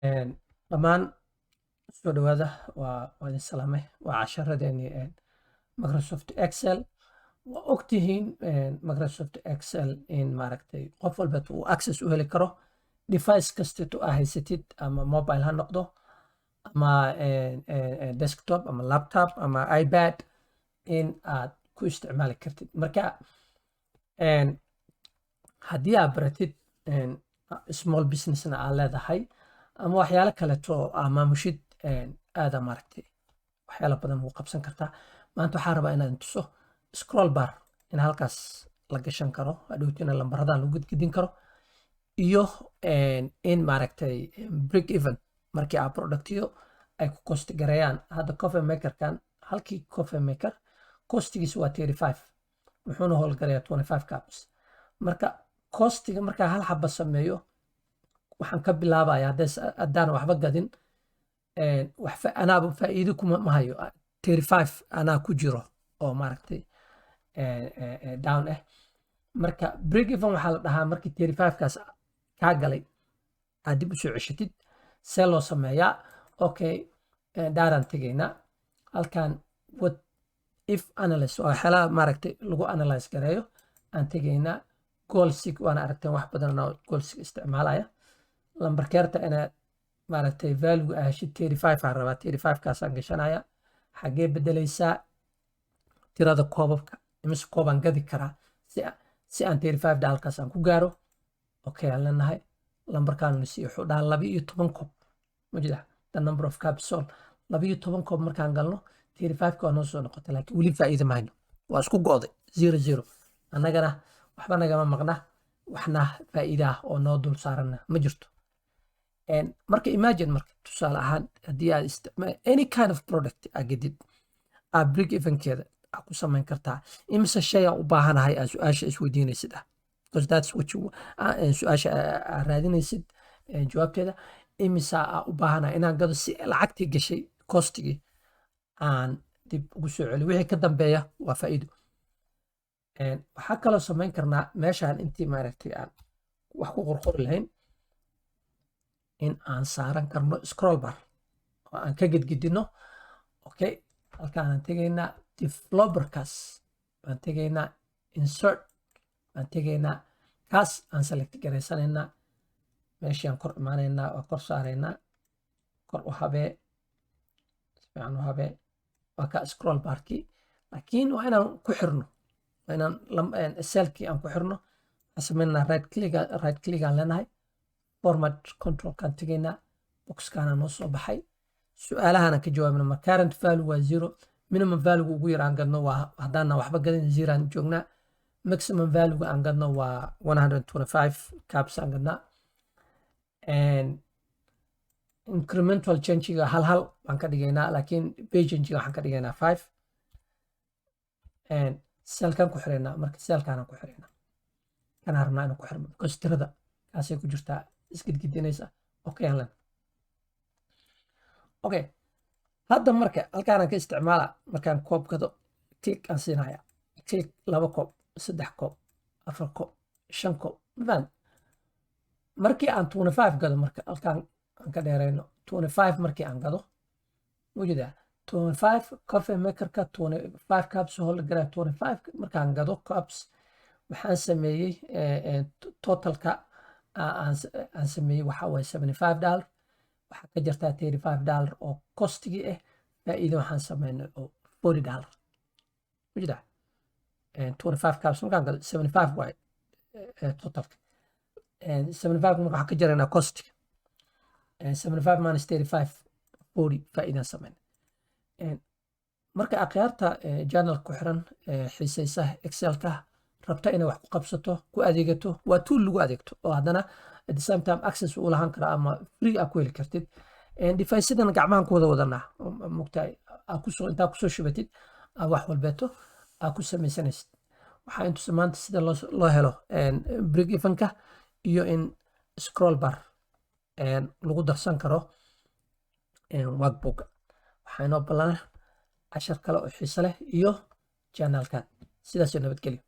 Dhammaan soo dhawaada, waa idin salaamay. Waa casharadeenii Microsoft Excel. Waa ogtihiin Microsoft Excel in maaragtay qof walba uu access u heli karo device kasteeto aa haysatid, ama mobile ha noqdo ama desktop ama laptop ama iPad, in aad ku isticmaali kartid. Marka haddii aad baratid, small businessna aad leedahay ama waxyaalo kaleeto oo aa maamushid, aada maaragtay waxyaalo badan ugu qabsan kartaa. Maanta waxaan rabaa inaan tuso scroll bar in halkaas la gashan karo, hadhowtina lambaradan lagu gedgedin karo, iyo in maaragtay break even markii aa productyo ay ku cost gareeyaan. Hadda coffee makerkan, halkii coffee maker costigiisa waa 35, wuxuuna howlgalayaa 25 cups. Marka costiga markaa hal xaba sameeyo, waxaan ka bilaabaya haddaan waxba gadin, wax anaaba faa'iido kuma ma hayo, 35 anaa ku jiro oo maaragtay down ah. Marka break even waxaa la dhahaa markii 35 kaas kaa galay aad dib usoo ceshatid. See loo sameeyaa? Okay, daaraan tegaynaa halkan, what if analyst waa waxyaalaha maaragtay lagu analyze gareeyo aan tegaynaa. Goal seek waana aragteen wax badan anaa goal seek isticmaalaya. Lambarkeerta inaad maaragtay value aa heshid, 35 aan rabaa, 35 kaasaan gashanaya. Xaggee bedelaysaa? Tirada koobabka, imise koobaan gadi karaa si aan 35 daalkaas aan ku gaaro? Okay, aan leenahay. Lambarkaan si wuxuu dhahaa 12 koob mujida, the number of cups sold, 12 koob. Markaan galno, 35 ka waa noo soo noqotay, laakiin weli faa'iido mahayno, waa isku go'day, zero zero. Annagana waxba nagama maqna, waxna faa'iida ah oo noo dul saaranna ma jirto. Marka imagine, marka tusaale ahaan haddii aad any kind of product aad gedid, aad break evenkeeda aad ku samayn kartaa. Imise shay aan u baahanahay aad su-aasha isweydiinaysid ah, because that's what you su-aasha aad raadinaysid jawaabteeda: imisa aa u baahanahay inaan gado si lacagtii gashay, costigii, aan dib ugu soo celiyo? Wixii ka dambeeya waa faa'iido. Waxaa kaloo samayn karnaa meeshaan intii maaragtay aan wax ku qorqori lahayn in aan saaran karno scroll bar oo aan ka gedgedino. Okay, halkaanaan tegaynaa, developerkaas baan tegaynaa, insert baan tegaynaa, kaas aan select garaysanaynaa, meeshaan kor imaanaynaa, waa kor saaraynaa, kor u habee, si fiican u habee. Waa ka scroll barkii, laakiin waa inaan ku xirno, waa inaan cellkii aan ku xirno. Waxaan sameynaa right click, right click aan leenahay, format controlkaan tegaynaa, boxkaana noo soo baxay. Su-aalahaana ka jawaabna. Ma current value waa zero, minimum value ugu yar aan gadno waa, haddaana waxba gadin, zero aan joognaa, maximum value aan gadno waa 125 cups aan gadnaa. Incremental changega hal hal baan ka dhigaynaa, laakiin page changega waxaan ka dhigaynaa five. Cellkan ku xiraynaa, marka cellkaanaan ku xiraynaa, kanaan rabnaa inaan ku xirno because tirada kaasay ku jirtaa isgedgedinaysa. Okay, aan leenahay. Okay, hadda marka halkaanaan ka isticmaala. Markaan koob gado, click aan siinaya, click, laba koob, saddex koob, afar koob, shan koob, mafahant? Markii aan 25 gado, marka halkaan aan ka dheerayno, 25 markii aan gado, mujeedaa 25 coffee makerka 25 cups hold gara, 25 markaan gado cups, waxaan sameeyey totalka aan sameeyey waxaa waaye $75. Waxaa ka jirtaa $35 oo costigii ah. Faa'iido waxaan sameynay oo $40 mujida. 25 cups markaan gado, 75 waaye totalka. 75 marka waxaa ka jaraynaa costiga, 75 minus 35, 40 faa'iidaan sameynay. Marka akhyaarta channel ku xiran, xiisaysa Excelka, rabta inay wax ku qabsato, ku adeegato, waa tool lagu adeegto oo haddana at the same time access u lahaan kara ama free aa ku heli kartid. Device-yadan gacmahan ku wada wadanaa, mugtahay, aa kusoo intaa kusoo shubatid, aa wax walbeeto aa ku samaysanaysid. Waxaa intusa maanta sida loo helo break evenka iyo in scroll bar lagu darsan karo workbook. Waxaa inoo ballana cashar kale oo xiise leh iyo channelkan. Sidaasoo nabadgelyo.